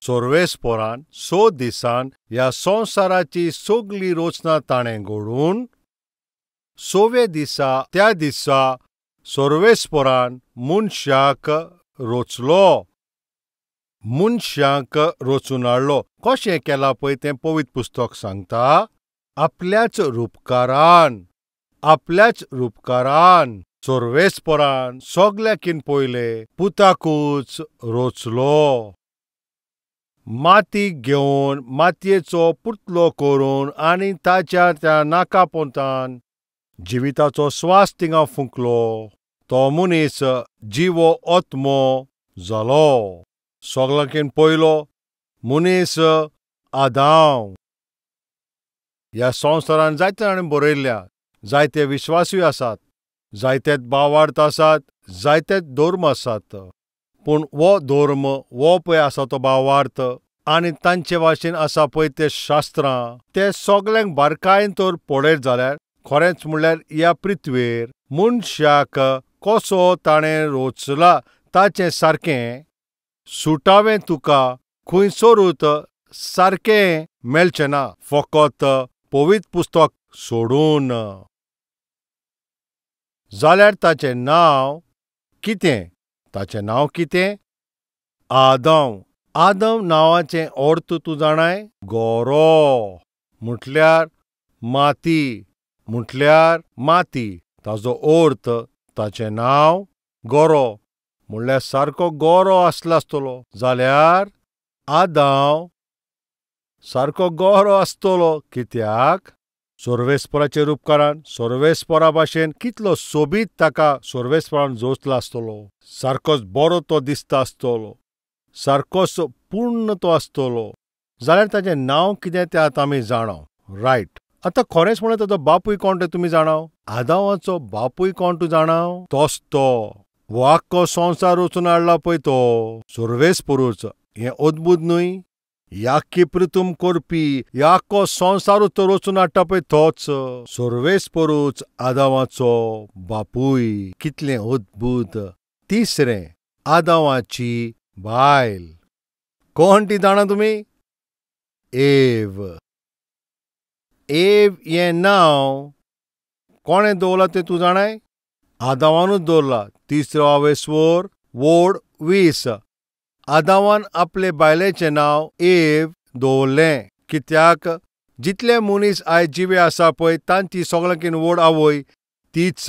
सोर्वेस्पोरान 6 दिसान ह्या संवसाराची सगली रचना ताणें घडून 6व्या दिसा त्या दिसा सोर्वेस्पोरान मनशाक रचलो, मनशाक रचून हाडलो। कशें केलां पळय तें पवित्र पुस्तक सांगता, आपल्याच रुपकारान, आपल्याच रुपकारान सोर्वेस्पोरान सगल्याकीन पयले पुताकूच रचलो। माती घेवन मातयेचो पुतलो करून आनी ताच्या त्या नाका पोंतान जिविताचो स्वास थिंगा फुंकलो, तो मनीस जिवो आत्मो जालो। सगल्यांकीन पयलो मनीस आदांव। ह्या संवसारान जायते जाणांनी बरयल्ल्या, जायते विश्वासूय आसात, जायतेच भावार्थ आसात, जायतेच धर्म आसात, पूण हो धर्म हो पळय आसा तो भावार्थ आनी तांचे भाशेन आसा पळय ते शास्त्रां, ते सगल्यांक बारकायेन तर पळयत जाल्यार खरेंच म्हणल्यार ह्या पृथ्वेर मनशाक कसो ताणें रचला ताचें सारकें सुटावें तुका खंयसरूच सारकें मेळचें ना, फकत पवित्र पुस्तक सोडून। जाल्यार ताचें नांव कितें? ताचें नांव कितें? आदम। आदम नांवाचें अर्थ तूं जाणाय? गोरो म्हटल्यार माती, म्हटल्यार माती। ताजो अर्थ ताचें नांव गोरो म्हणल्यार सारको गोरो आसलो आसतलो। जाल्यार आदांव सारको गोरो आसतलो, कित्याक? सोर्वेस्पोराच्या रुपकारान सोर्वेस्पोरा भाशेन कितलो सोबीत ताका सोर्वेस्पोरान जोचला आसतलो, सारकोच बरो तो दिसता आसतलो, सारकोच पूर्ण तो आसतलो। जाल्यार ताचें नांव कितें तें आतां आमी जाणाव, रायट? आतां खरेंच म्हणल्यार ताचो बापूय कोण तें तुमी जाणाव? आदावाचो बापूय कोण तूं जाणाव? तोच तो हो आख्खो संवसार रचून हाडला पळय तो सोर्वेस्पोरूच। हें अद्भुत न्हय? ह्या प्रितूम करपी ह्या आख्खो संवसारूच तो रचून हाडटा पळय तोच सोर्वेस्पोरूच आदावाचो बापूय। कितलें अद्भुत! तिसरें, आदावाची बायल कोण ती जाणा तुमी? एव। एव हें नांव कोणें दवरलां तें तूं जाणाय? आदावानूच दवरलां। तिसरो आवेस्वर वोड 20 आदावान आपले बायलेचें नांव एव दवरलें, कित्याक जितले मनीस आयज जिवे आसा पळय तांची सगल्यांकीन व्हड आवय तीच।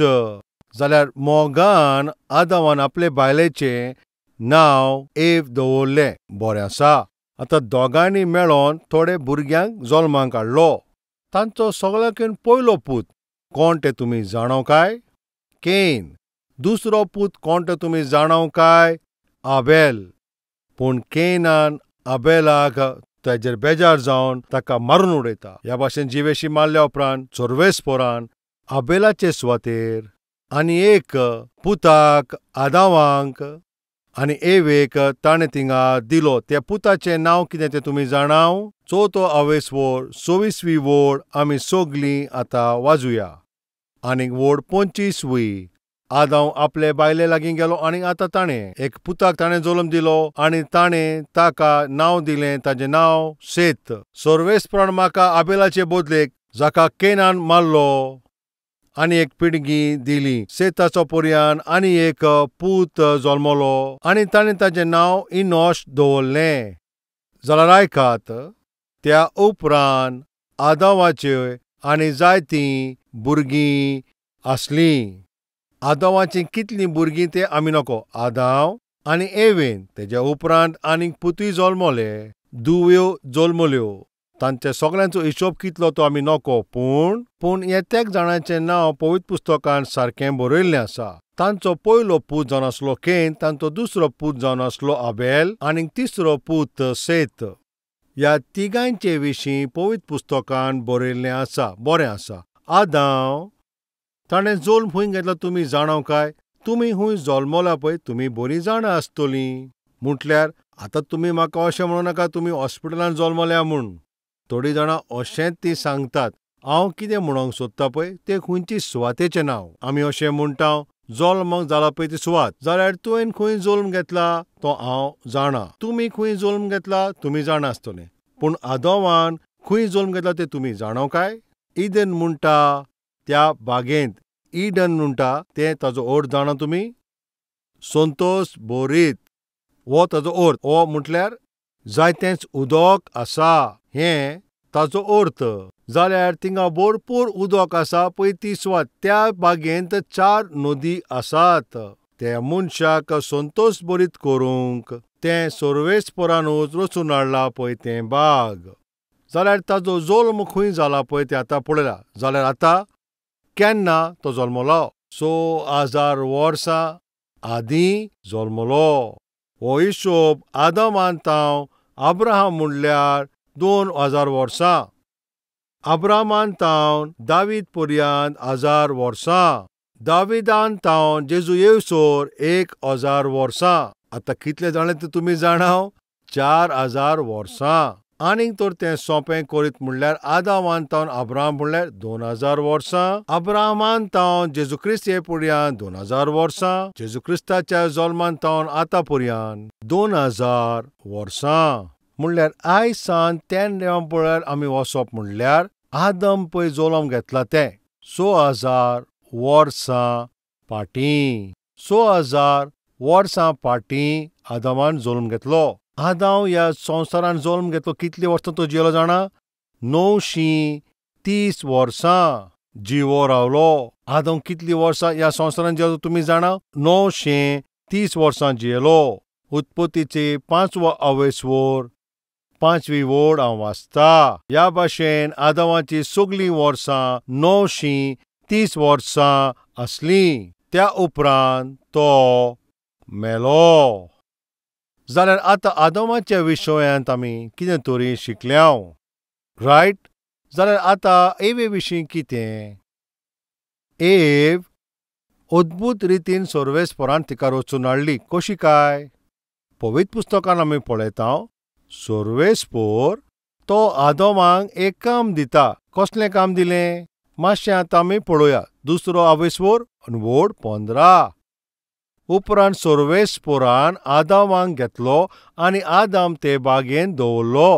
जाल्यार मोगान आदावान आपले बायलेचें नांव एव दवरलें। बरें आसा, आतां दोगांयनी मेळोन थोडे भुरग्यांक जल्माक हाडलो। तांचो सगल्यांकीन पयलो पूत कोण तें तुमी जाणाव काय? केन। दुसरो पूत कोण तें तुमी जाणाव काय? आबेल। पूण केनान आबेलाक ताजेर बेजार जावन ताका मारून उडयता। ह्या भाशेन जिवेशी मारल्या उपरांत सोर्वेस्पोरान आबेलाचे सुवातेर आनी एक पुताक आदावांक आनी एवेक ताणें थिंगा दिलो। त्या पुताचें नांव कितें तें तुमी जाणाव? चवथो आवेस्वोर 26वी वोड आमी सगलीं आतां वाजुया। आनीक वोड 25वी आदांव आपले बायले लागीं गेलो आनी आतां ताणें एक पुताक ताणें जल्म दिलो आनी ताणें ताका नांव दिलें, ताजें नांव सेत। सोर्वेस्पोरान म्हाका आबेलाचे बदलेक जाका केनान मारलो आनी एक पिडगी दिली। सेताचो पर्यान आनी एक पूत जल्मलो आनी ताणें ताजें नांव इनोश दवरलें। जाल्यार आयकात, त्या उपरांत आदावाचे आनी जायतीं भुरगीं आसलीं। आदावाचीं कितलीं भुरगीं तें आमी नको। आदाव आनी एवेन तेज्या उपरांत आनीक पुतूय जल्मले, दुव्यो जल्मल्यो। तांचे सगळ्यांचो हिशोब कितलो तो आमी नको, पूण पूण ह्या तेग जाणांचें नांव पवित्र पुस्तकान सारकें बरयल्लें आसा। तांचो पयलो पूत जावन आसलो केन, तांचो दुसरो पूत जावन आसलो आबेल आनी तिसरो पूत सेत। ह्या तिगांचे विशीं पवित्र पुस्तकान बरयल्लें आसा। बरें आसा, आदाव ताणें जल्म खंय घेतलो तुमी जाणाव काय? तुमी खंय जल्मला पळय तुमी बरीं जाणां आसतलीं। म्हटल्यार आतां तुमी म्हाका अशें म्हणू नाका तुमी हॉस्पिटलान जल्मल्या म्हूण। थोडीं जाणां अशेंच तीं सांगतात। हांव कितें म्हणूंक सोदता पळय तें खंयची सुवातेचें नांव। आमी अशें म्हणटा जल्म जाला पळय ती सुवात. जाल्यार तुवें खंय जल्म घेतला तो हांव जाणा, तुमी खंय जल्म घेतला तुमी जाणा आसतले, पूण आदोवान खंय जल्म घेतला तें तुमी जाणा काय? इडन म्हणटा त्या बागेंत, इडन म्हणटा तें ताजो अर्थ जाणा तुमी? संतोश बोरीत हो ताजो अर्थ. हो म्हटल्यार जायतेंच उदक आसा हें ताजो अर्थ. जाल्यार थिंगा भरपूर उदक आसा पळय ती सुवात. त्या बागेंत 4 नदी आसात. त्या मनशाक संतोश बरीत करूंक तें सर्वेस्परानूच रचून हाडला पळय तें बाग. जाल्यार ताजो जल्म खंय जाला पळय तें आतां पळयला. जाल्यार आतां केन्ना तो जल्मलो? 6000 वर्सां आदीं जल्मलो. हो हिशोब आदमान ताव अब्राहम म्हणल्यार 2000 वर्सां, अब्राहमान तावन दावीद पर्यंत 1000 वर्सां, दाविदान तावन जेजू येवसर 1000 वर्सां. आतां कितले जाणें ते तुमी जाणाव? 4000 वर्सां. आनीक तर तें सोंपें करीत म्हणल्यार आदामान तावन अब्राहम म्हणल्यार 2000 वर्सां, अब्राहमान तावन जेजू क्रिस्त हे पर्यंत 2000 वर्सां, जेजू क्रिस्ताच्या जल्मान तावन आतां पर्यंत 2000 वर्सां. म्हणल्यार आयज सान तेन्ना पळयार आमी वचप म्हणल्यार आदम पळय जल्म घेतला तें 6000 वर्सां फाटीं. 6000 वर्सां फाटीं आदमान जल्म घेतलो. आदांव ह्या संवसारान जल्म घेतलो कितली वर्सां तो जियेलो जाणा? 930 वर्सां जिवो रावलो. आदांव कितली वर्सां ह्या संवसारान जियेलो तुमी जाणा? 930 वर्सां जियेलो. उत्पत्तीचे 5वो अवेस्वर 5वी वड हांव वाचता. ह्या भाशेन आदावाची सगळीं वर्सां 930 वर्सां आसलीं. त्या उपरांत तो मेलो. जाल्यार आतां आदमाच्या विशयांत आमी कितें तरी शिकल्याव, रायट? जाल्यार आतां एवे विशीं कितें? एव अद्भूत रितीन सर्वेस्परान तिका रचून हाडली. कशी काय? पवित्र पुस्तकान आमी पळयता सर्वेस्पर तो आदमाक एक काम दिता. कसलें काम दिलें? मातशें आतां आमी पळोवया. 2रो आवेस्वर आनी वड 15. उपरांत सर्वेस्परान आदामाक घेतलो आनी आदाम ते बागेंत दवरलो.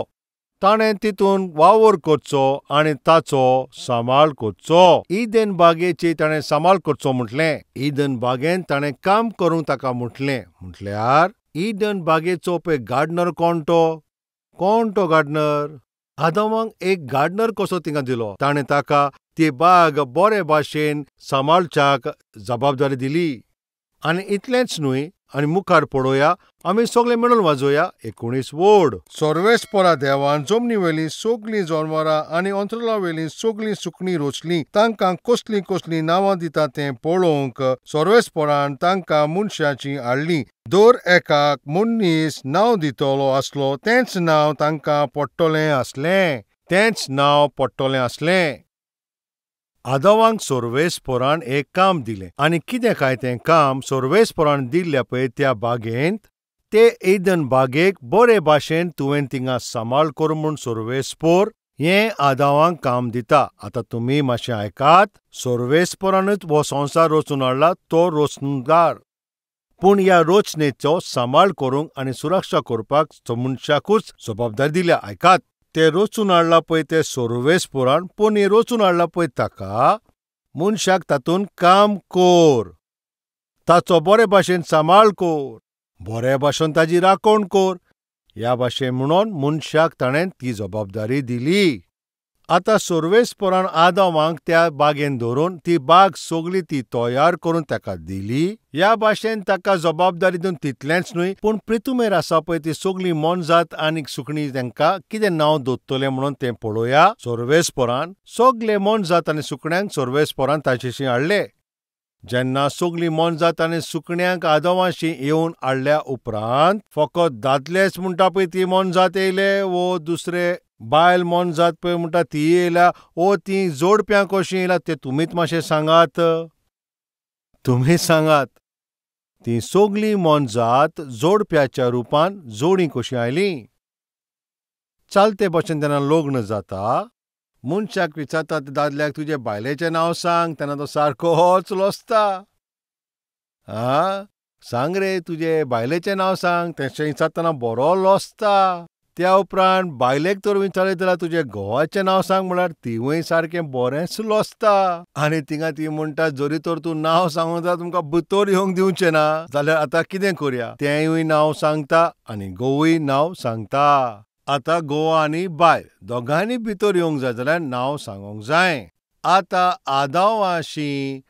ताणें तितून वावर करचो आनी ताचो सांबाळ करचो. इदेन बागेची ताणें सांबाळ करचो म्हटलें. इदन बागेंत ताणें काम करूंक ताका म्हटलें. म्हटल्यार इडन बागेचो पळय गार्डनर कोण तो? कोण तो गार्डनर? आदामाक एक गार्डनर कसो थिंगा दिलो. ताणें ताका ती बाग बरे भाशेन सांबाळच्याक जबाबदारी दिली. आनी इतलेंच न्हय, आनी मुखार पळोवया आमी सगळे मेळून वाजोवया 19 वड. सर्वेस्परा देवान जमनी वेलीं सगळीं जनावरां आनी अंतराळा वेलीं सगळीं सुकणीं रोचलीं. तांकां कसलीं कसलीं नांवां दिता तें पळोवंक सर्वेस्परान तांकां मनशाचीं हाडलीं. दर एकाक मनीस नांव दितलो आसलो तेंच नांव तांकां पडटलें आसलें. तेंच नांव पडटलें आसलें. आदावांक सर्वेस्परान एक काम दिलें. आनी कितें काय तें काम? सर्वेस्परान दिल्ल्या पळय त्या बागेंत, ते एदन बागेक बरे भाशेन तुवें थिंगा सांबाळ कर म्हूण सर्वेस्पर हें आदावांक काम दिता. आतां तुमी मातशें आयकात. सर्वेस्परानूच हो संवसार रचून हाडला, तो रचणूकदार. पूण ह्या रचनेचो सांबाळ करूंक आनी सुरक्षा करपाक मनशाकूच जबाबदारी दिल्या. आयकात, ते रचून हाडला पळय ते सर्वेस्परान, पूण हें रचून हाडला पळय ताका मनशाक तातूंत काम कर, ताचो बरे भाशेन सांबाळ कर, बरे भाशेन ताजी राखण कर. ह्या भाशेन म्हणून मनशाक ताणें ती जबाबदारी दिली. आतां सर्वेस्परान आदामाक त्या बागेन धरून ती बाग सगळी ती तयार करून ताका दिली. ह्या भाशेन ताका जबाबदारी दिवन तितलेंच न्हय, पूण प्रितुमेर आसा पळय ती सगळी मोनजात आनी सुकणीं तांकां कितें नांव दवरतलें म्हणून तें पळोवया. सर्वेस्परान सगळे मोनजात आनी सुकण्यांक सर्वेस्परान ताचेशी हाडले. जेन्ना सगळी मोनजात आनी सुकण्यांक आदमाशी येवन हाडल्या उपरांत फकत दादलेच म्हणटा पळय ती मोनजात येयले वो दुसरे बायल मोनजात पळय म्हणटा ती येयल्या वो ती जोडप्यां कशीं येयल्या ते तुमीच मातशें सांगात. तुमी सांगात, ती सगळी मोनजात जोडप्याच्या रुपान जोडी कशी आयली? चालते भशेन तेन्ना लग्न जाता मनशाक विचारतात दादल्याक तुजे बायलेचें नांव सांग, तेन्ना तो सारकोच लजता. आं, सांग रे तुजे बायलेचें नांव सांग. तेशें विचारतना बरो लजता. त्या उपरांत बायलेक तर विचारलें जाल्यार तुजें घोवाचें नांव सांग म्हळ्यार तिवूय सारकें बरेंच लजता. आनी थिंगा ती म्हणटा जरी तर तूं नांव सांगूंक जाल्यार तुमकां भितर येवंक दिवचें ना. जाल्यार आतां कितें करुया? तेंवूय नांव सांगता आनी घोवूय नांव सांगता. आतां घोव आनी बायल दोगांयनी भितर येवंक जाय जाल्यार नांव सांगूंक जाय. आतां आदावाशी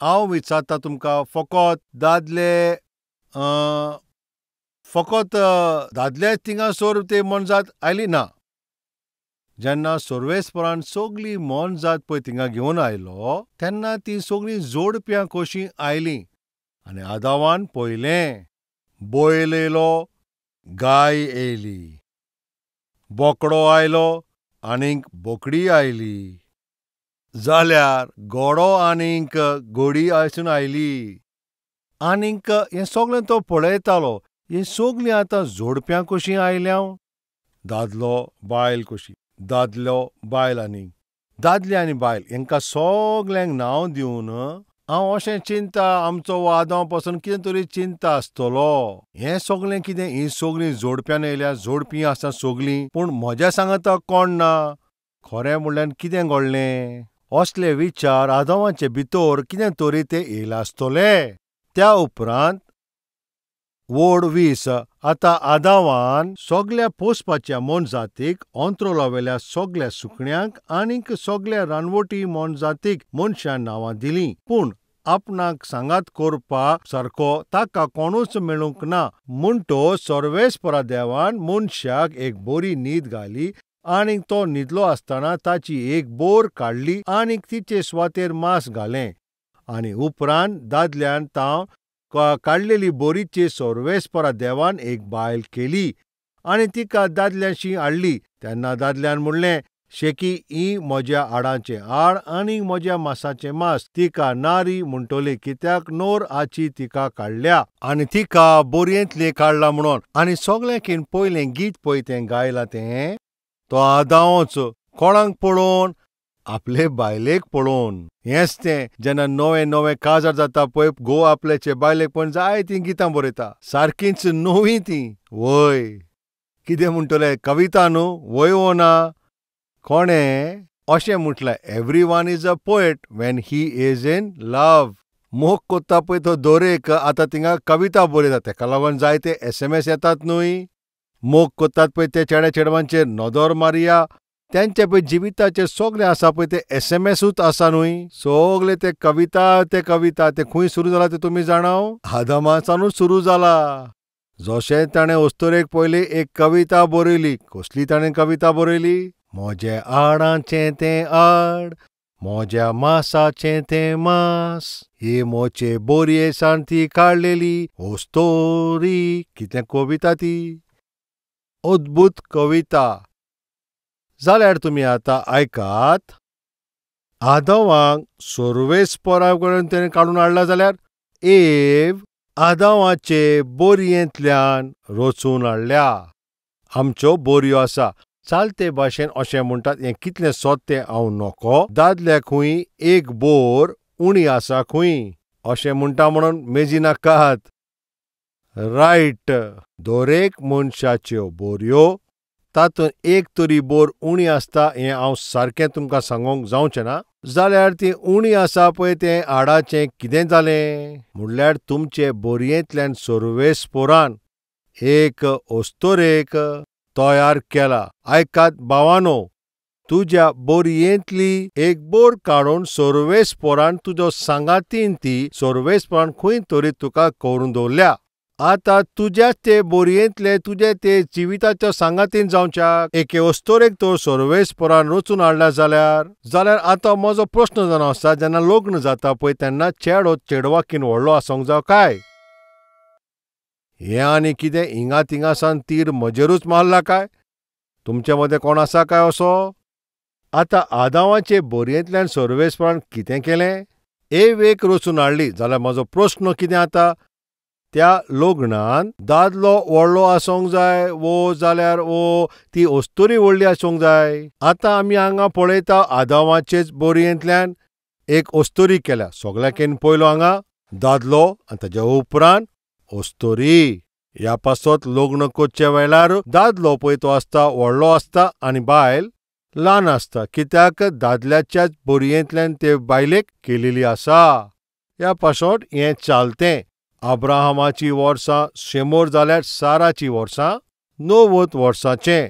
हांव विचारता तुमकां, फकत दादले फकत दादले थिंगासर ते मोनजात आयली ना. जेन्ना सर्वेस्परान सगली मोनजात पळय थिंगा घेवन आयलो तेन्ना ती सगळीं जोडप्यां कशीं आयलीं. आनी आदावान पळयलें, बैल येयलो, गाय येयली, बोकडो आयलो आनीक बोकडी आयली, जाल्यार घोडो आनीक घोडी आसून आयली. आनीक हें सगळें तो पळयतालो. हीं सगळीं आतां जोडप्यां कशीं आयल्या, दादलो बायल कशी, दादलो बायल आनी दादले आनी बायल हांकां सगल्यांक नांव दिवन हांव अशें चिंता आमचो आदांव पासून कितें तरी चिंता आसतलो. हें सगळें कितें, हीं सगळीं जोडप्यान येयल्या, जोडपी आसा सगळीं, पूण म्हज्या सांगाता कोण ना. खरें म्हणल्यार कितें घडलें, असले विचार आदावाचे भितर कितें तरी ते येयला आसतले. त्या उपरांत वोड 20 आतां आदावान सगल्या पोसपाच्या मोनजातीक, अंत्रोलावेल्या सगल्या सुकण्यांक आनीक सगल्या रानवटी मोनजातीक मनशान नांवां दिलीं. पूण आपणाक सांगात करपा सारको ताका कोणूच मेळूंक ना. म्हणटो सर्वेस्परा देवान मनशाक एक बरी न्हीद घाली आनीक तो न्हिदलो आसतना ताची एक बोर काडली आनीक तिचे सुवातेर मांस घालें. आनी उपरांत दादल्यान तांव काडलेली बोरीचे सर्वेस्परा देवान एक बायल केली आनी तिका दादल्याशी हाडली. तेन्ना दादल्यान म्हणलें, शेकी ही म्हज्या हाडाचें हाड आनी म्हज्या मासाचें मास, तिका नारी म्हणटली, कित्याक नोर हाची तिका काडल्या आनी तिका बोरयेंतली काडला म्हणून. आनी सगळ्यांकीन पयलें गीत पळय तें गायलां तें तो आदांवच. कोणाक पळोवन? आपले बायलेक पळोवन. हेंच तें जेन्ना नवें नवें काजार जाता पळय, घोव आपल्याचे बायलेक पण जायतीं गितां बरयता, सारकींच नवीं तीं. वय कितें म्हणटले, कविता न्हू, वय वो ना? कोणें अशें म्हटलें, every one is a poet when he is in love. मोग कोत्ता पळय तो दरेक आतां थिंगा कविता बरयता, तेका लागून जायते SMS येतात न्हय. मोग कोत्तात पळय ते चेड्या चेडवांचेर नदर मारया, त्यांचे पळय जिविताचेर सगळें आसा पळय ते SMSूच आसा न्हय, सगळे ते कविता, ते कविता ते खंय सुरू जाला ते तुमी जाणाव? आदामासानूच सुरू जाला. जशें ताणें अस्तुरेक पयली एक कविता बरयली. कसली ताणें कविता बरयली? म्हज्या हाडाचें तें हाड, म्हज्या मासाचें तें मास, ही म्हजे बोरये सान ती काडलेली अस्तोरी. कितें कविता ती, अद्भूत कविता. जाल्यार तुमी आतां आयकात, आदावाक सर्वेस्परा कडेन तेणें काडून हाडला जाल्यार एव आदावाचे बोरयेंतल्यान रचून हाडल्या. आमच्यो बोरयो आसा चालते भाशेन अशें म्हणटात, हें कितलें सोद तें हांव नको. दादल्याकूय एक बोर उणी आसा खंय अशें म्हणटा म्हणून मेजी नाकात. रायट, दरेक मनशाच्यो बोरयो तातूंत एक तरी बोर उणी आसता हें हांव सारकें तुमकां सांगूंक जावचें ना. जाल्यार ती उणी आसा पळय तें हाडाचें कितें जालें म्हणल्यार तुमचे बोरयेंतल्यान सर्वेस्पोरान एक अस्तोरेक तयार केला. आयकात भावानो, तुज्या बोरयेंतली एक बोर काडून सर्वेस्पोरान तुजो सांगातीन ती सर्वेस्पोरान खंय तरी तुका करून दवरल्या. आतां तुज्याच ते बोरयेंतले तुजे ते जिविताच्या सांगातीन जावच्याक एके अस्तोरेक तो सर्वेस्परान रचून हाडला जाल्यार, जाल्यार आतां म्हजो प्रस्न जावन आसा, जेन्ना लग्न जाता पळय तेन्ना चेडो चेडवाकीन व्हडलो आसूंक जावं काय? हें आनी कितें हिंगा थिंगासान तीर म्हजेरूच मारला काय? तुमचे मदें कोण आसा काय असो? आतां आदावाचे बोरयेंतल्यान सर्वेस्परान कितें केलें? एवेक रचून हाडली. जाल्यार म्हजो प्रस्न कितें आतां, त्या लग्नान दादलो व्हडलो आसूंक जाय वो जाल्यार वो ती अस्तुरी व्हडली आसूंक जाय? आतां आमी हांगा पळयता आदावाचेच बोरयेंतल्यान एक अस्तुरी केल्या. सगळ्यांकीन पयलो हांगा दादलो आनी ताज्या उपरांत अस्तोरी. ह्या पासत लग्न करचे वेळार दादलो पळय तो आसता व्हडलो आसता आनी बायल ल्हान आसता, कित्याक दादल्याच्याच बोरयेंतल्यान ते बायलेक केलेली आसा. ह्या पासत हें चालतें. अब्राहमाची वर्सां 100 जाल्यार साराची वर्सां 90 वर्सांचें.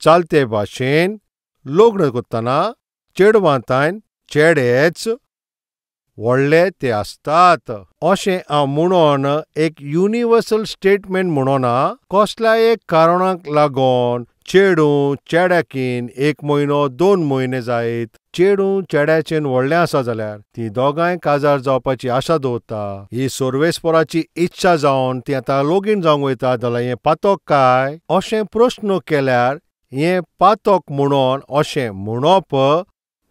चालते भाशेन लग्न करतना चेडवांतायन चेडेच व्हडले ते आसतात. अशें हांव म्हणून एक युनिवर्सल स्टेटमेंट म्हणना. कसल्याय कारणाक लागून चेडूं चेड्याकीन 1 म्हयनो 2 म्हयने जायत, चेडूं चेड्याचेन व्हडलें आसा जाल्यार ती दोगांय काजार जावपाची आशा दवरता. ही सर्वेस्पराची इच्छा जावन ती आतां लगीन जावंक वयता जाल्यार हें पातक काय अशें प्रस्न केल्यार हें पातक म्हणून अशें म्हणप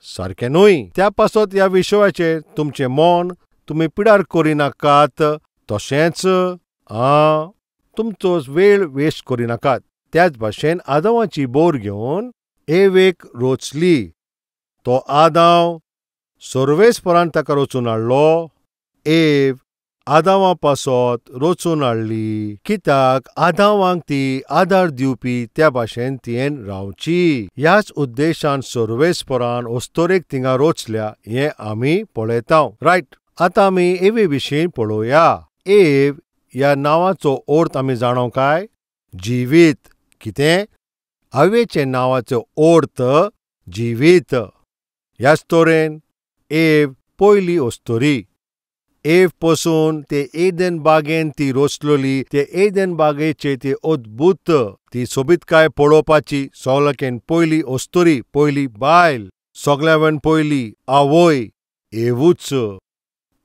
सारकें न्हय. त्या पासत ह्या विशयाचेर तुमचें मन तुमी पिडार करिनाकात, तशेंच तुमचो वेळ वेस्ट करिनाकात. त्याच भाशेन आदावाची बोर घेवन एवेक रोचली. तो आदाव सर्वेस्परान ताका रचून हाडलो, एव आदावा पासत रचून हाडली, कित्याक आदावांक ती आदार दिवपी त्या भाशेन तियेन रावची. ह्याच उद्देशान सर्वेस्परान अस्तोरेक थिंगा रोचल्या हें आमी पळयता. रायट, आतां आमी एवे विशीं पळोवया. एव ह्या नांवाचो अर्थ आमी जाणो काय? जिवीत. कितें? आवेचें नांवाचो अर्थ जिवीत. ह्याच तरेन एव पयली अस्तोरी. एव पसून ते एदन बागेन ती रोचलोली. ते एदन बागेचे ती अद्भुत ती सोबीतकाय पळोवपाची सगल्यान पयली अस्तोरी, पयली बायल, सगल्यान पयली आवय एवूच.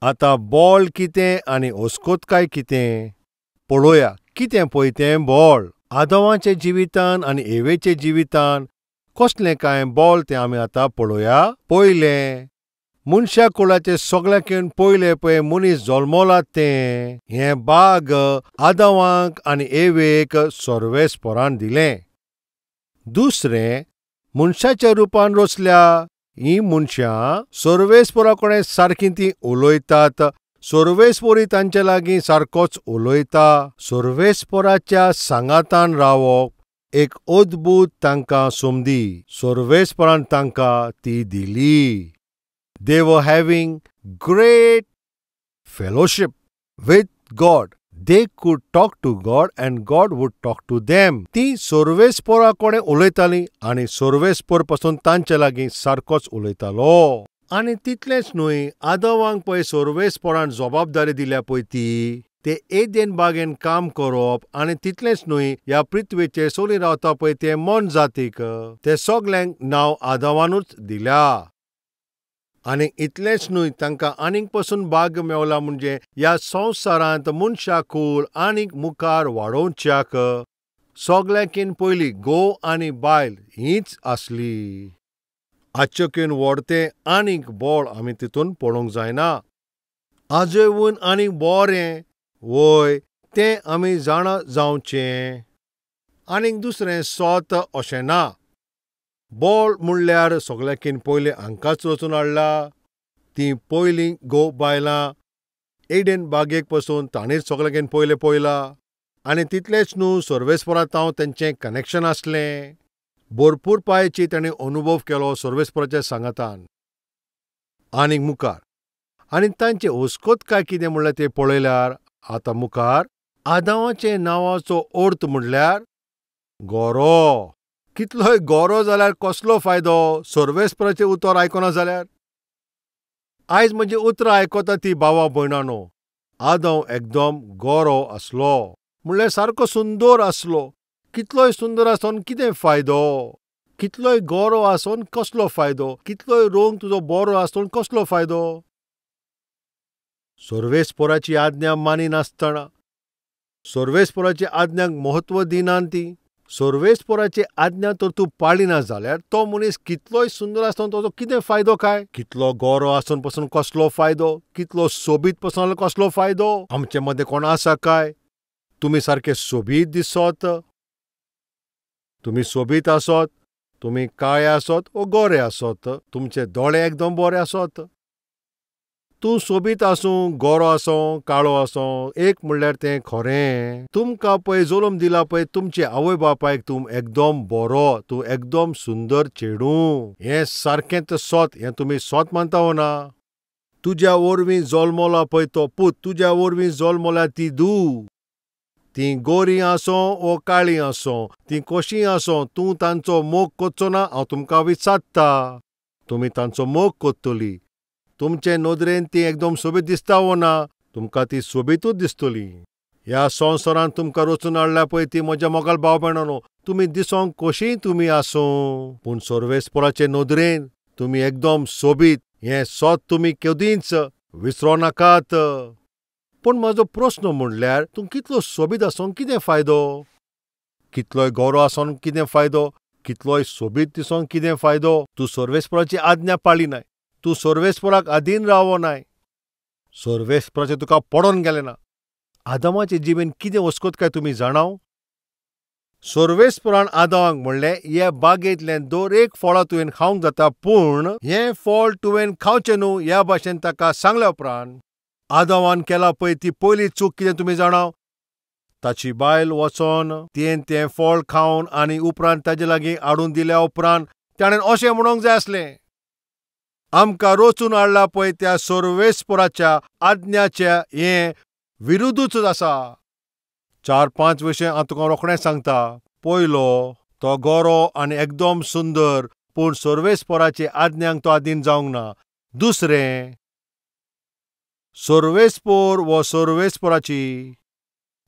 आतां बोल कितें आनी अस्कोतकाय कितें पळोवया. कितें पळय तें बोल. आदावाच्या जिवितान आनी एवेच्या जिवितान कसलें कांय बोल तें आमी आतां पळोवया. पयलें मनशा कुळाचे सगळ्याकून पयले पळय मनीस जल्मला तें हें बाग आदावांक आनी एवेक सर्वेस्परान दिलें. दुसरें, मनशाच्या रुपान रचल्या हीं मनशां सर्वेस्परा कडेन सारकीं तीं उलयतात. सर्वेस्परी तांचे लागीं सारकोच उलयता. सर्वेस्पराच्या सांगातान रावप एक अद्भुत तांकां संदी सर्वेस्परान तांकां ती दिली. They were having great fellowship with God. They could talk to God and God would talk to them. ती सर्वेस्परा कडेन उलयताली आनी सर्वेस्पर पासून तांचे लागीं सारकोच उलयतालो. आनी तितलेंच न्हय, आदावांक पळय सर्वेस्परान जबाबदारी दिल्या पळय ती ते एदेन बागेन काम करप. आनी तितलेंच न्हय, ह्या पृथ्वेचेर सगळीं रावता पळय ते मन जातीक ते सगल्यांक नांव आदावानूच दिल्या. आनी इतलेंच न्हय, तांकां आनीक पसून भाग मेवला म्हणजे ह्या संवसारांत मनशाकूळ आनीक मुखार वाडोवच्याक सगल्यांकीन पयलीं घोव आनी बायल हीच आसली. आजचेकीन व्हडतें आनीक बोळ आमी तितून पळोवंक जायना. आजयवून आनीक बरें वय तें आमी जाणा जावचें. आनीक दुसरें सत अशें ना. बोळ म्हणल्यार सगल्यांकीन पयलीं हांकांच रचून हाडला. तीं पयलीं घोव बायलां एडन बागेक पसून ताणीच सगल्यांकीन पयलें पळयला. आनी तितलेंच न्हू, सर्वेस्परांत हांव तेंचें कनेक्शन आसलें. भरपूर पायची तांणी अनुभव केलो सर्वेस्पराच्या सांगातान. आनीक मुखार आनी तांचे अस्कोत काय कितें म्हणल्यार तें पळयल्यार आतां मुखार आदावाचें नांवाचो अर्थ म्हणल्यार गोरो. कितलोय गोरो जाल्यार कसलो फायदो सर्वेस्पराचें उतर आयकना जाल्यार? आयज म्हजी उतरां आयकता ती भावा भयणानो, आदाव एकदम गोरो आसलो, म्हणल्यार सारको सुंदर आसलो. कितलोय सुंदर आसून कितें फायदो? कितलोय गोरो आसून कसलो फायदो? कितलोय रंग तुजो बरो आसून कसलो फायदो? सर्वेस्पराची आज्ञा मानिनासतना, सर्वेस्पराची आज्ञाक म्हत्व दिनान ती, सर्वेस्पराची आज्ञा तर तूं पाळिना जाल्यार तो मनीस कितलोय सुंदर आसून ताजो कितें फायदो काय? कितलो गोरो आसून पसून कसलो फायदो? कितलो सोबीत पसून जाल्यार कसलो फायदो? आमचे मदें कोण आसा काय? तुमी सारके सोबीत दिसत, तुमी सोबीत आसत, तुमी काळे आसत वो गोरे आसत, तुमचे दोळे एकदम बरे आसत, तूं सोबीत आसूं, गोरो आसूं, काळो आसूं, एक म्हणल्यार तें खरें. तुमकां पळय जल्म दिला पळय तुमचे आवय बापायक तूं एकदम बरो, तूं एकदम सुंदर चेडूं. हें सारकेंच सोत. हें तुमी सोत मानता वो ना? तुज्या वरवीं जल्मला पळय तो पूत, तुज्या वरवीं जल्मल्या ती धूव. तीं गोरीं आसूं वो काळीं आसूं, तीं कशीं आसूं, तूं तांचो मोग करचो ना? हांव तुमकां विचारता, तुमी तांचो मोग करतली. तुमचे नदरेन ती एकदम सोबीत दिसता वो ना? तुमकां ती सोबीतूच दिसतली. ह्या संवसारांत तुमकां रचून हाडल्या पळय ती म्हज्या मोगाल भाव भयणांनो, तुमी दिसोंक कशींय तुमी आसूं, पूण सर्वेस्पराचे नदरेन तुमी एकदम सोबीत. हें सत तुमी केदींच विसरो नाकात. पूण म्हजो प्रस्न म्हणल्यार, तूं कितलो सोबीत आसून कितें फायदो? कितलोय गोरो आसून कितें फायदो? कितलोय सोबीत दिसून कितें फायदो? तूं सर्वेस्पराची आज्ञा पाळिनाय, तूं सर्वेस्पराक आदीन रावनाय, सर्वेस्पराचें तुका पडोन गेलें ना. आदामाचे जिबेन कितें वस्कत काय तुमी जाणाव? सर्वेस्परान आदामाक म्हणलें, ह्या बागेंतलें दर एक फळां तुवें खावंक जाता, पूण हें फळ तुवें खावचें न्हू. ह्या भाशेन ताका सांगल्या उपरांत आदामान केला पळय ती पयली चूक कितें तुमी जाणाव? ताची बायल वचोन तिणें तें फळ खावन आनी उपरांत ताजे लागीं हाडून दिल्या उपरांत ताणें अशें म्हणूंक जाय आसलें, आमकां रचून हाडला पळय त्या सर्वेस्पराच्या आज्ञाच्या हें विरुद्धूच आसा. 4-5 विशय हांव तुका रोखडें सांगता. पयलो, तो गोरो आनी एकदम सुंदर, पूण सर्वेस्पराचे आज्ञांक तो आदीन जावंक ना. दुसरें, सर्वेस्पर वो सर्वेस्पराची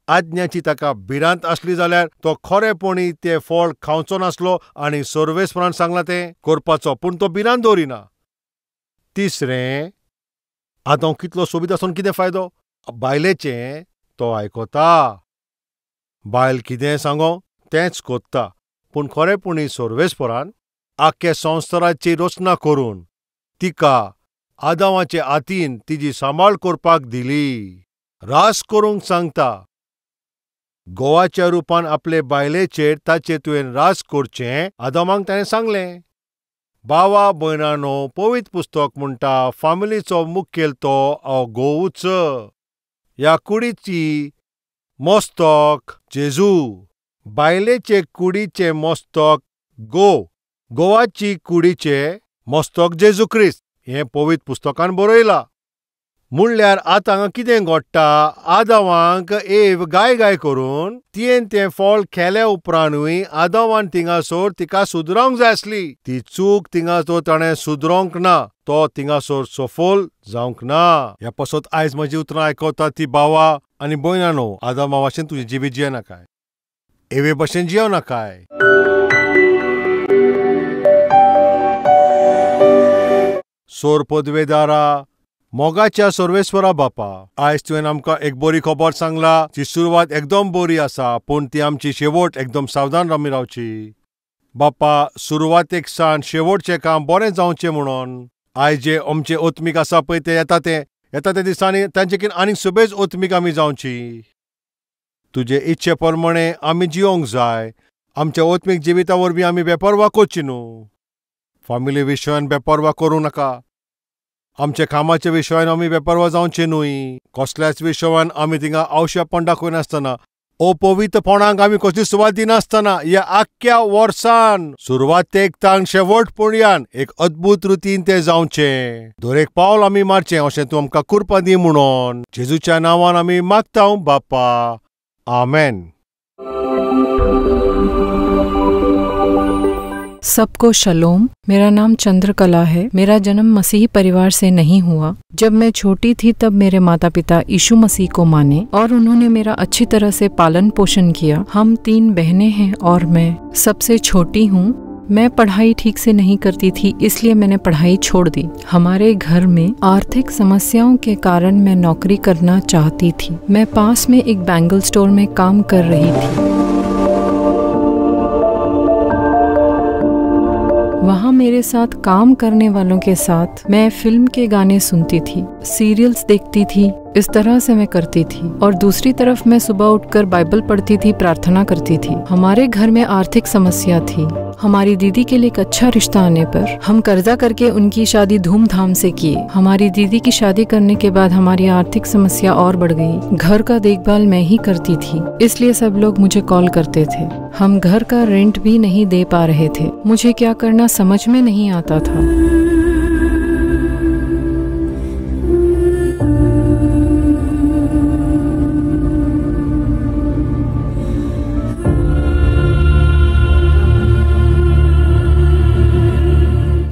आज्ञाची ताका भिरांत आसली जाल्यार तो खरेपणी तें फळ खावचो नासलो आनी सर्वेस्परान सांगलां तें करपाचो, पूण तो भिरांत दवरिना. तिसरें, आतां कितलो सोबीत आसून कितें फायदो? बायलेचें तो आयकता, बायल कितें सांगो तेंच कोत्ता. पूण खरेपणी सर्वेस्परान आख्खे संवसाराची रचना करून तिका आदामाचे हातीन तिजी सांबाळ करपाक दिली. रास करूंक सांगता. घोवाच्या रुपान आपले बायलेचेर ताचेर तुवें रास करचें आदामाक ताणें सांगलें. बावा भयणानो, पवित्र पुस्तक म्हणटा फामिलीचो मुखेल तो घोवूच. ह्या कुडीची मस्तक जेजू, बायलेचे कुडीचें मस्तक घोव, घोवाची कुडीचें मस्तक जेजू क्रिस्त. हें पवित्र पुस्तकान बरयलां. म्हणल्यार आतां हांगा कितें घडटा, आदावांक एव गाय गाय करून तियेन तें फळ खेल्या उपरांतूय आदावान थिंगासर तिका सुदरावंक जाय आसली. ती चूक थिंगासर ताणें सुदरोवंक ना, तो थिंगासर सफल जावंक ना. ह्या पासत आयज म्हजी उतरां आयकता ती भावा आनी भयणानो, आदामा भाशेन तुजें जिवीत जियेनाकाय, एवे भाशेन जियेवनाकाय. सोर पदवेदारा, मोगाच्या सर्वेस्वरा बापा, आयज तुवें आमकां एक बरी खबर सांगला. ती सुरवात एकदम बरी आसा, पूण ती आमची शेवट एकदम सावधान आमी रावची. बापा, सुरवातेक सावन शेवटचें काम बरें जावचें म्हणून आयज जे आमचे ओत्मीक आसा पळय ते येता ते येता त्या दिसांनी तांचे कितें आनीक सुबेज ओत्मीक आमी जावची. तुजे इच्छे प्रमाणे आमी जियोंक जाय. आमच्या ओत्मीक जिविता वरवीं आमी बेपर्वा करची न्हू. फामिली विशयान बेपर्वा करूं नाका. आमच्या कामाच्या विशयान आमी बेपर्वा जावचे न्हय. कसल्याच विशयान आमी थिंगा आवश्यपण दाखयनासतना, अपवित्रपणाक आमी कसली सुवात दिनासतना ह्या आख्ख्या वर्सान सुरवातेक ताण शेवट पर्यंत एक अद्भुत रितीन तें जावचें. दर एक पावल आमी मारचें अशें तूं आमकां कृपा दी म्हणून जेजूच्या नांवान आमी मागता बापा, आमेन. सबको शलोम। मेरा नाम चंद्रकला है। मेरा जन्म मसीही परिवार से नहीं हुआ। जब मैं छोटी थी तब मेरे माता पिता यीशु मसीह को माने और उन्होंने मेरा अच्छी तरह से पालन पोषण किया। हम 3 बहनें हैं और मैं सबसे छोटी हूँ। मैं पढ़ाई ठीक से नहीं करती थी, इसलिए मैंने पढ़ाई छोड़ दी। हमारे घर में आर्थिक समस्याओं के कारण मैं नौकरी करना चाहती थी। मैं पास में एक बैंगल स्टोर में काम कर रही थी। वहाँ मेरे साथ काम करने वालों के साथ मैं फिल्म के गाने सुनती थी, सीरियल्स देखती थी, इस तरह से मैं करती थी। और दूसरी तरफ मैं सुबह उठकर बाइबल पढ़ती थी, प्रार्थना करती थी। हमारे घर में आर्थिक समस्या थी। हमारी दीदी के लिए एक अच्छा रिश्ता आने पर हम कर्जा करके उनकी शादी धूमधाम से किए। हमारी दीदी की शादी करने के बाद हमारी आर्थिक समस्या और बढ़ गई। घर का देखभाल मैं ही करती थी, इसलिए सब लोग मुझे कॉल करते थे। हम घर का रेंट भी नहीं दे पा रहे थे। मुझे क्या करना समझ में नहीं आता था।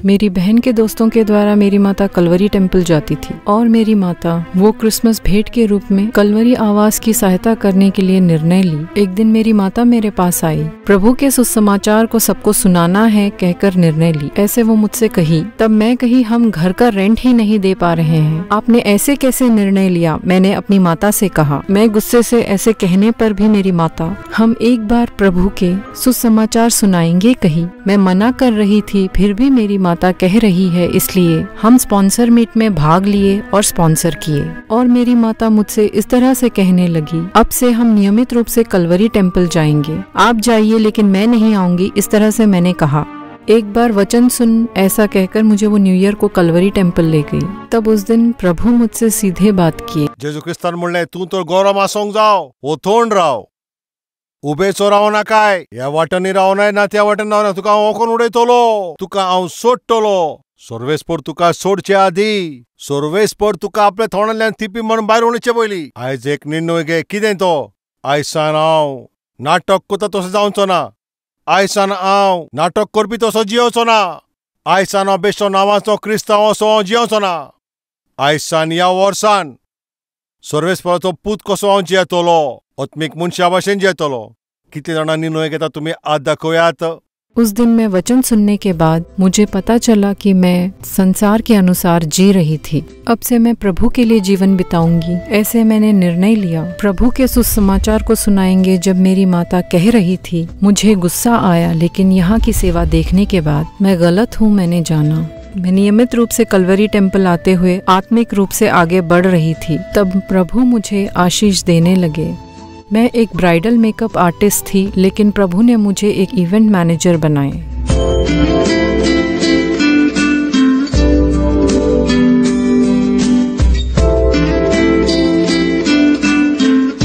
मेरी बहन के दोस्तों के द्वारा मेरी माता कलवरी टेम्पल जाती थी और मेरी माता वो क्रिसमस भेंट के रूप में कलवरी आवास की सहायता करने के लिए निर्णय ली। एक दिन मेरी माता मेरे पास आई, प्रभु के सुसमाचार को सबको सुनाना है कहकर निर्णय ली। ऐसे वो मुझसे कही। तब मैं कही, हम घर का रेंट ही नहीं दे पा रहे हैं, आपने ऐसे कैसे निर्णय लिया? मैंने अपनी माता से कहा। मैं गुस्से से ऐसे कहने पर भी मेरी माता, हम एक बार प्रभु के सुसमाचार सुनाएंगे कही। मैं मना कर रही थी, फिर भी मेरी माता कह रही है, इसलिए हम स्पॉन्सर मीट में भाग लिए और स्पॉन्सर किए। और मेरी माता मुझसे इस तरह से कहने लगी, अब से हम नियमित रूप से कलवरी टेम्पल जाएंगे, आप जाइए लेकिन मैं नहीं आऊंगी। इस तरह से मैंने कहा। एक बार वचन सुन ऐसा कहकर मुझे वो न्यू ईयर को कलवरी टेम्पल ले गई। तब उस दिन प्रभु मुझसे सीधे बात किए। जेजू क्रिस्तान म्हणलें, तूं तर गरम आसूंक जाव, ओथोण राव, उबेचो राव नाकाय, ह्या वाटांनी रावनाय ना त्या वाटेन रावना, तुका हांव ओंकोन उडयतलो, तुका हांव सोडटलो। सर्वेस्पर तुका सोडचे आदी, सर्वेस्पर तुका आपल्या थोंडांतल्यान थिपी म्हण भायर उडोवचे पयलीं आयज एक निर्णय घे। कितें तो? आयसान हांव नाटक करता तसो जावचो ना, आयसान हांव नाटक करपी तसो जियोचो ना, आयसान हांव बेश्टो नांवाचो क्रिस्तांव असो हांव जियोचो ना, आयसान ह्या वर्सान सर्वेस्पराचो पूत कसो हांव जियेतलो, आत्मीक मनशा भाशेन जियेतलो। कितले जाणां निर्णय घेता तुमी हात दाखयात। उस दिन मैं वचन सुनने के बाद मुझे पता चला कि मैं संसार के अनुसार जी रही थी। अब से मैं प्रभु के लिए जीवन बिताऊंगी, ऐसे मैंने निर्णय लिया। प्रभु के सुसमाचार को सुनाएंगे। जब मेरी माता कह रही थी, मुझे गुस्सा आया, लेकिन यहाँ की सेवा देखने के बाद मैं गलत हूँ मैंने जाना। मैं नियमित रूप से कलवरी टेम्पल आते हुए आत्मिक रूप से आगे बढ़ रही थी। तब प्रभु मुझे आशीष देने लगे। मैं एक ब्राइडल मेकअप आर्टिस्ट थी, लेकिन प्रभु ने मुझे एक इवेंट मैनेजर बनाए।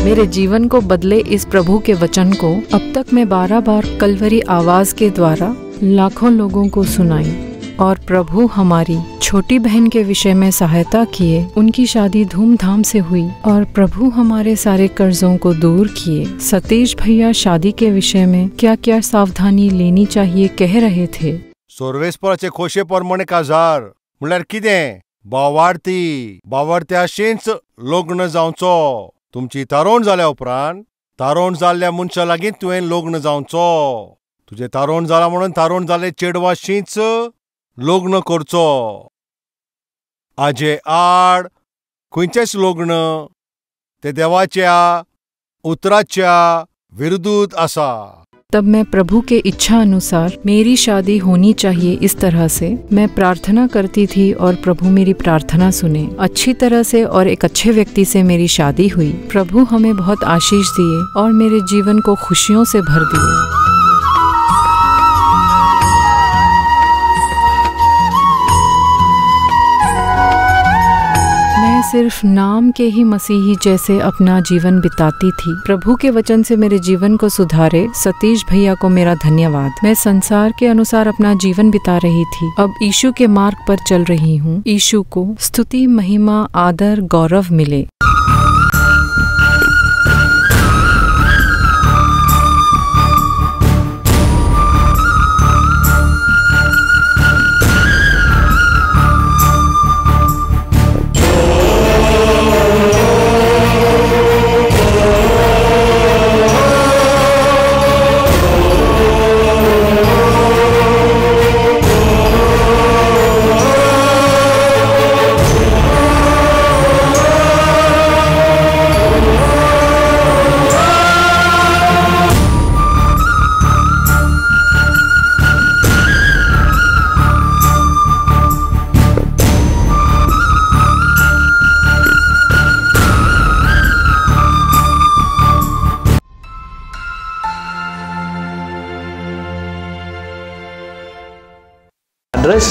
मेरे जीवन को बदले इस प्रभु के वचन को अब तक मैं 12 बार कलवरी आवाज के द्वारा लाखों लोगों को सुनाई और प्रभु हमारी छोटी बहन के विषय में सहायता किए। उनकी शादी धूमधाम से हुई और प्रभु हमारे सारे कर्जों को दूर किए। सतीश भैया शादी के विषय में क्या क्या सावधानी लेनी चाहिए कह रहे थे। सर्वेस्पराचे खोशे प्रमाणे काजार म्हणल्यार कितें? बावार्थी, बावार्थ्याशींच लग्न जावचो। तुमची तारोण जाल्या उपरांत तारोण जाल्ल्या मनशा लागीं तुवें लग्न जावचो। तुजें तारोण जालां म्हणून तारोण जाल्ले चेडवाशींच लग्न करचो। आजे आड खंयचेंच लग्न ते देवाच्या उतराच्या विरुद्ध आसा। तब मैं प्रभु के इच्छा अनुसार मेरी शादी होनी चाहिए, इस तरह से मैं प्रार्थना करती थी और प्रभु मेरी प्रार्थना सुने। अच्छी तरह से और एक अच्छे व्यक्ति से मेरी शादी हुई। प्रभु हमें बहुत आशीष दिए और मेरे जीवन को खुशियों से भर दिए। सिर्फ नाम के ही मसीही जैसे अपना जीवन बिताती थी। प्रभु के वचन से मेरे जीवन को सुधारे सतीश भैया को मेरा धन्यवाद। मैं संसार के अनुसार अपना जीवन बिता रही थी, अब यीशु के मार्ग पर चल रही हूँ। यीशु को स्तुति, महिमा, आदर, गौरव मिले। Address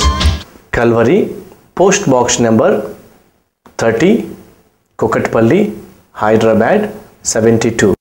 Calvary, post box number 30, Kukatpally, Hyderabad 72.